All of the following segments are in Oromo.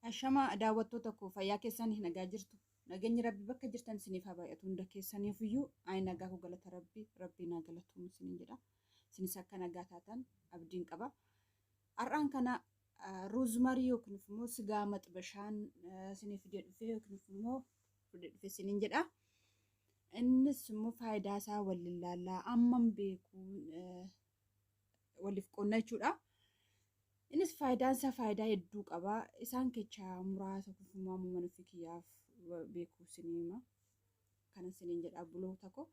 Ashama daawwattoota koo, fayyaa keessan, nagaa jirtu? Nageenyi Rabbi bakka jirtan isiniif haa baay'atu. Hunda keessaniif iyyuu ani nagaa koo, galata Rabbi, Rabbi naa galatuun isiniin jedha. Isinis akka nagaa taatan abdiin qaba. Har'aan kana rosemary yookiin immoo sigaa maxbashaan isiniif fidee dhufe yookiin immoo fidee dhufe isiniin jedha. Innis immoo faayidaa isaa waliin ilaallaa, amman beekuun waliif qonna jechuudha. Innis faayidaan isaa faayidaa hedduu qaba. Isaan keessaa muraasa kufumaa mana ofii kiyyaaf beekuu isinii hima. Kana isiniin jedha, buloota koo.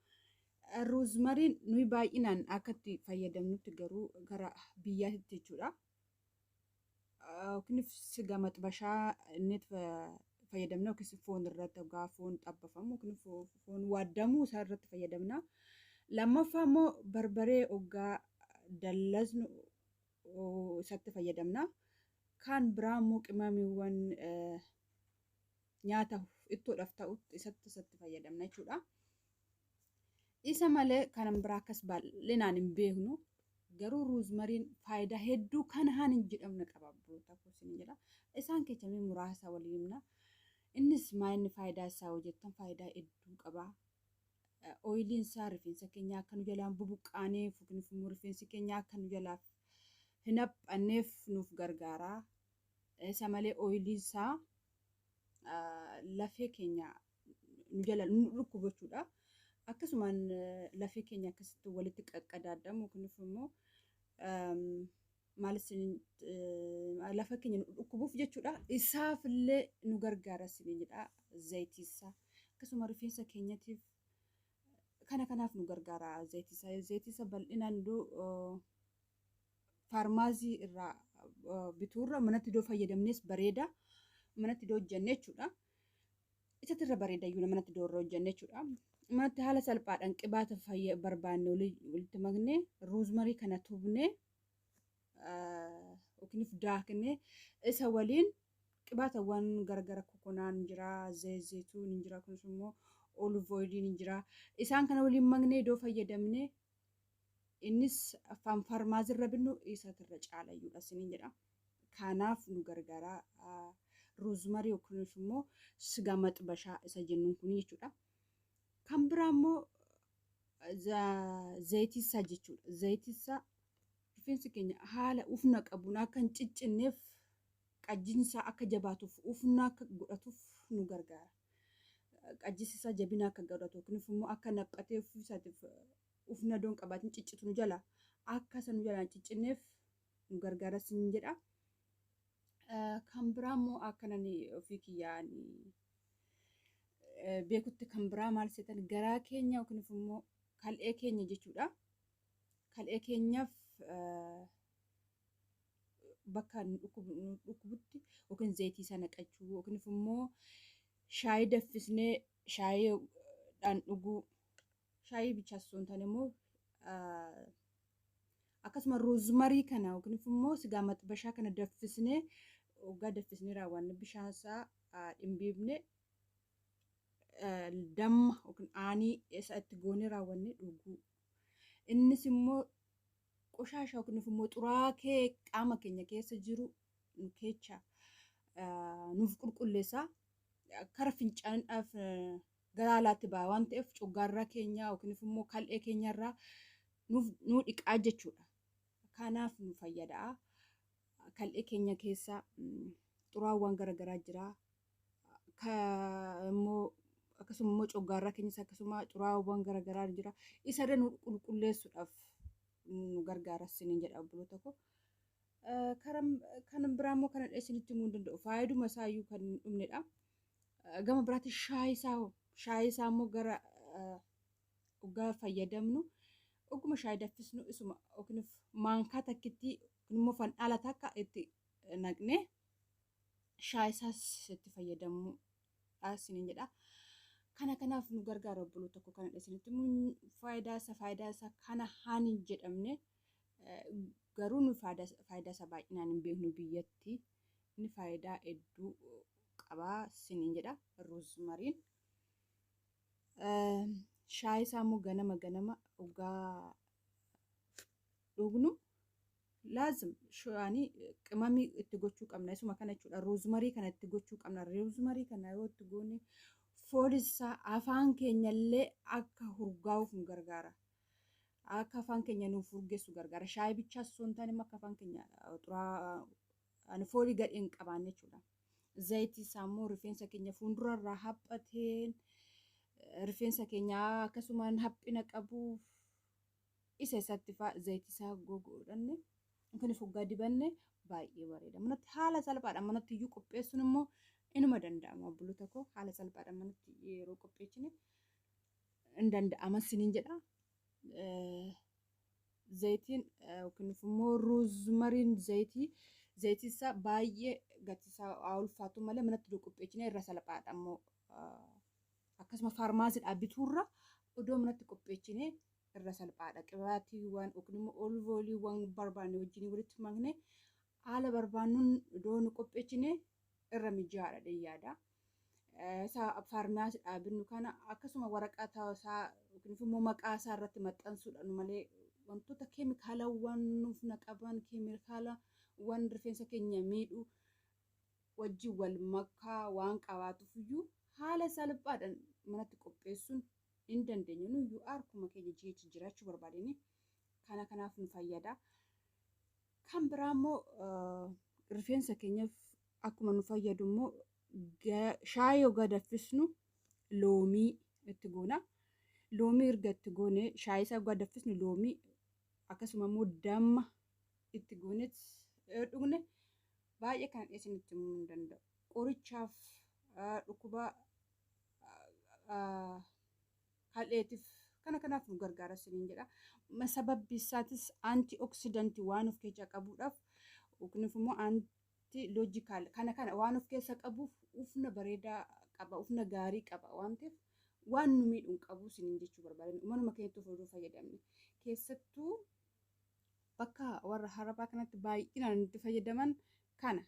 Rosemaryn nuyi baay'inaan akka itti fayyadamnutti garuu gara biyyaatti jechuudha. Yookiin siga maxbashaa inni fayyadamna yookiis foon irratti, yookaan foon xabbafamu yookiin foon waaddamu isaa irratti fayyadamna. Lammaffaa immoo barbaree hoggaa dallasnu isatti fayyadamna. Kan biraa immoo qimamiiwwan nyaata ittoodhaaf ta'utti isatti fayyadamna jechuudha. Isa malee kan biraa akkas bal'inaan hin beeknu. Garuu rosemaryn faayidaa hedduu kan haan hin jedhamne qaba, abboota koo isin jedha. Isaan keessaa muraasa waliin himna. Innis maal inni faayidaa isaa hojjettan? Faayidaa hedduu qaba. Oiliin isaa rifeensa keenya akka nu jalaan bubuqqaaneef yookiin immoo rifeensi keenya akka nu jalaaf hin haphanneef nuuf gargaara. Isa malee oiliin isaa lafee keenya nu jala nu dhukkuba jechuudha. Akkasumaan lafee keenya akkasitti walitti qaqqadaadamu yookiin immoo maal isin lafa keenya nu dhukkubuuf jechuudha. Isaafillee nu gargaara isiniin jedha zayitii isaa. Akkasuma rifeensa keenyatiif kana kanaaf nu gargaara zayitii isaa. Zayitii isaa bal'inaan iddoo faarmaasii irraa bituurra manatti iddoo fayyadamnes bareeda. Manatti iddoo hojjenne jechuudha. Isatti irra bareeda iyyuu manatti iddoo irra hojjenne jechuudha. Manatti haala salphaadhaan qibaata barbaanne walitti maknee, rosemary kana tubnee yookiin daaknee, isa waliin qibaatawwan garagara, coconut jira, zeetuun hin jira, kunis immoo olive oiliin hin jira. Isaan kana waliin maknee iddoo fayyadamne, innis afaan faarmaasirra binnu isatirra caalayyuudha isiniin jedha. Kanaaf nu gargaara rosemary yookiin immoo sigaa maxbashaa isa jennuun kun jechuudha. Kan biraa immoo zayitii isaa jechuudha. Zayitii isaa rifeensi keenya haala ufna qabuun akka hin ciccinneef, qajjiinsaa akka jabaatuuf, ufna akka godhatuuf nu gargaara. Qajjisi isaa jabina akka godhatu yookiin immoo akka naphatee ofiisaatiif ufna doon qabaatiin ciccitu nu jala akka isa nu jalaan ciccinneef nu gargaara sin jedha. Kan biraa immoo akka nani ofii kiyyaan beekutti, kan biraa maal seetan, garaa keenya yookiin immoo kal'ee keenya jechuudha. Kal'ee keenyaaf bakka nu dhukkubutti yookiin zayitii isaa naqachuu yookiin immoo shaayii danfisnee shaayiidhaan dhuguu, shaayii bichaas osoo hin taane immoo akkasuma rosemary kana yookiin immoo sigaa maxbashaa kana danfisnee, waggaa danfisnee raawwanne, bishaan isaa dhimbiibne, damma yookiin aanii isa itti goonee raawwanne dhuguu. Innis immoo qoshaasha yookiin immoo xuraakee qaama keenya keessa jiru nu keessa nuuf qulqulleessa. Kara fincaaniidhaaf gara alaatti ba'a waan ta'eef, coggaarraa keenya yookiin immoo kal'ee keenyarraa nuuf nu dhiqaa jechuudha. Kanaaf nu fayyada. Kal'ee keenya keessa xuraawwan garaagaraa jira. Immoo akkasuma immoo coggaarraa keenyas akkasuma xuraawwan garaagaraa jira. Isarra nu qulqulleessuudhaaf nu gargaara isiniin jedha, obboloota koo. Kan biraa immoo kana isinitti himuu hin danda'u. Faayiduma isaayyuu kan hin dhumnedha. Gama biraatti shaayii isaa hoo? Shaayii isaa immoo gara dhugaa fayyadamnu, oguma shaayii danfisnu isuma yookiin maankaa takkitti yookiin immoo fandhaala takka itti naqnee shaayii isaas itti fayyadamuu isiniin jedha. Kana kanaaf nu gargaara, obboloota tokko, kana isinitti faayidaa isaa kana haan hin jedhamne, garuu nu faayidaa isaa baay'inaan hin beeknu biyyatti. Inni faayidaa hedduu qabaa isiniin jedha rosemaryn. Shaayii isaa immoo ganama ganama dhugaa dhugnu. Laazim shaanii qimamii itti gochuu qabna. Isuma kana jechuudha. Roozmarii kana itti gochuu qabna. Roozmarii kana yoo itti goone foolisaa afaan keenyallee akka hurgaa'uuf nu gargaara. Akka afaan keenya nuuf urgeessu gargaara. Shaayii bichaas osoo hin taane akka afaan keenya xuraa foolii gadhee hin qabaanne jechuudha. Zayitii isaa immoo rifeensa keenya fuuldurarraa haphateen, rifeensa keenya akkasumaan haphina qabuuf isa isatti fa'aa zayitii isaa godhanne yookiin foggaa dibanne baay'ee bareeda. Manatti haala salphaadhaan manatti iyyuu qopheessuun immoo inuma danda'ama. Obboloota koo, haala salphaadhaan manatti yeroo qopheessine hin danda'ama siniin jedha. Zayitiin yookiin immoo roozmariin zayitii isaa baay'ee gatii isaa haa ulfaatu malee manatti qopheessine irra salphaadha immoo. Akkasuma faarmaasiidhaa bituurra iddoo manatti qopheessine irra salphaadha. Qibaatiiwwan yookiin immoo olive oiliiwwan barbaanne wajjin walitti makne haala barbaannuun iddoo nu qopheessine irra mijaa'aadha yaada. Isa faarmaasiidhaa binnu kana akkasuma waraqaa isaa yookiin immoo maqaa isaa irratti maxxansuudhaan malee wantoota keemikaalawwan nuuf naqaban, keemikaalawwan rifeensa keenya miidhu wajjin wal makaa waan qabaatuuf iyyuu haala salphaadhaan manatti qopheessuun hin dandeenyu. Nuyyuu harkuma keenya ji'eechi jiraachuu barbaadani kana kanaaf nu fayyada. Kan biraa immoo rifeensa keenyaaf akkuma nu fayyadu immoo shaayii yoo danfisnu loomii itti goona. Loomii erga itti goone, shaayii isaa yoo danfisnu loomii akkasuma immoo damma itti goonet dhugne baay'ee kan isinitti himuu hin danda'u. Qorichaaf, dhukkuba kal'eetiif, kana kanaaf nu gargaara isiniin jedha. Sababbi isaatis antioxidantii waan of keessaa qabuudhaaf yookiin immoo anti logical kana kana waan of keessa qabuuf ufna bareedaa qaba, ufna gaarii qaba waan ta'eef waan nu miidhu hin qabu isiniin jechuu barbaadan. Manuma keenyatti of oduu fayyadamne, keessattuu bakka warra harabaa kanatti baay'inaan itti fayyadaman kana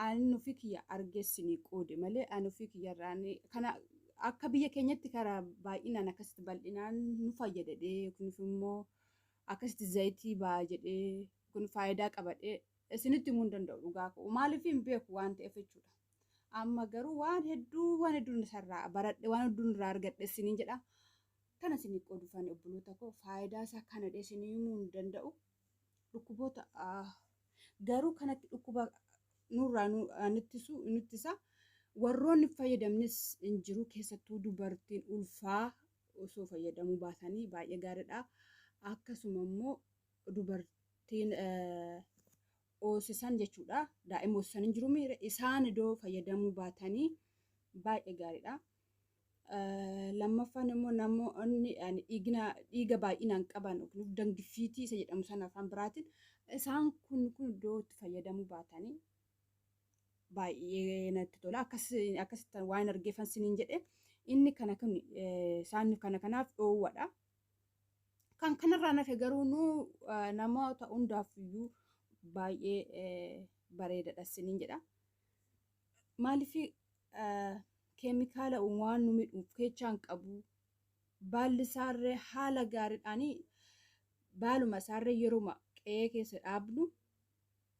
ani ofii kiyya argeessinii qoode malee ani ofii kiyyarraa kana akka biyya keenyatti karaa baay'inaan akkasitti bal'inaan nu fayyadadhee yookiin immoo akkasitti zayitii ba'a jedhee kun faayidaa qabadhee isinitti himuu hin danda'u dhugaa ka'u, maaliif hin beeku waan ta'eef jechuudha. Amma garuu waan hedduu, waan hedduun isarraa baradhe, waan hedduun irraa argadhe isiniin jedha. Kana isinii qoodufan, obboloota koo, faayidaa isaa kana isinii himuu hin danda'u. Dhukkuboota garuu kanatti dhukkuba nurraa nittisu nittisa. Warroonni fayyadamnis hin jiru, keessattuu dubartiin ulfaa osoo fayyadamuu baatanii baay'ee gaariidha. Akkasuma immoo dubartiin hoosisan jechuudha. Daa'ima hoosisan hin jiru miira isaan iddoo fayyadamuu baatanii baay'ee gaariidha. Lammaffaan immoo namoonni dhiiga baay'inaan qaban yookiin dangiffiitii isa jedhamu sana afaan biraatiin, isaan kun kun iddoo itti fayyadamuu baatanii baay'ee natti tola. Akkasitti waan argeeffan siniin jedhe, inni kana kun isaan kana kanaaf dhoowwadha. Kan kanarraa nafe garuu nu namoota hundaaf iyyuu baay'ee bareedadha siniin jedha. Maaliif keemikaala waan nu miidhuuf keechaa hin qabu. Baalli isaarree haala gaariidhaan baaluma isaarree yeruma qe'ee keessa dhaabnu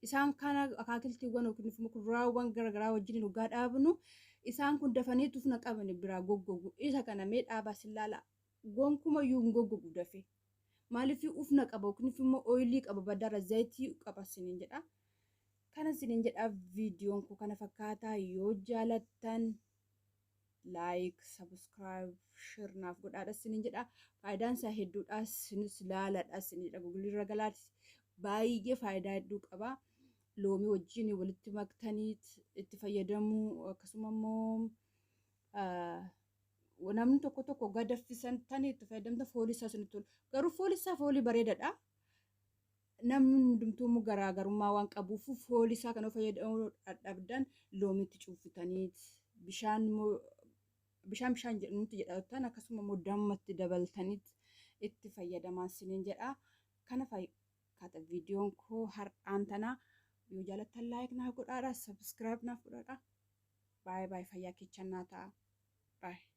isaan kana akaakiltiiwwan yookiin immoo kuduraawwan garaagaraa wajjin dhugaa dhaabnu isaan kun dafanii tufna qaban biraa goggogu. Isa kana mee dhaabaa sillaala, gonkumayyuu hin goggogu dafee. Maaliif ufna qaba yookiin immoo oilii qaba, baddaarra zayitii qaba siniin jedha. Kana siniin jedha, viidiyoon koo kana fakkaataa. Yoo jaalattan like, subscribe, share naaf godhaadha siniin jedha. Faayidaan isaa hedduudha, sinis laaladha siniin jedha. Googleirra galaati, baay'ee faayidaa hedduu qaba. Loomii wajjin walitti maktanii itti fayyadamuu, akkasuma immoo namni tokko tokko gadaffisan tanii itti fayyadamta, foolii isaa sinitti tolu. Garuu foolii isaa foolii bareedaadha. Namni hundumtuu immoo garaagarummaa waan qabuuf foolii isaa kana fayyadamuu dadhabdan loomiitti cuuffitanii, bishaan immoo bishaan bishaan jedhamutti jedhatan, akkasuma immoo dammatti dabaltanii itti fayyadamaa siniin jedha. Kana fakkaata viidiyoon koo har'aan tanaa. Yoo jaalattan like naaf godhaadha, subscribe naaf godhaadha. Baay'ee baay'ee fayyaa keechan naa ta'a. Baay'ee.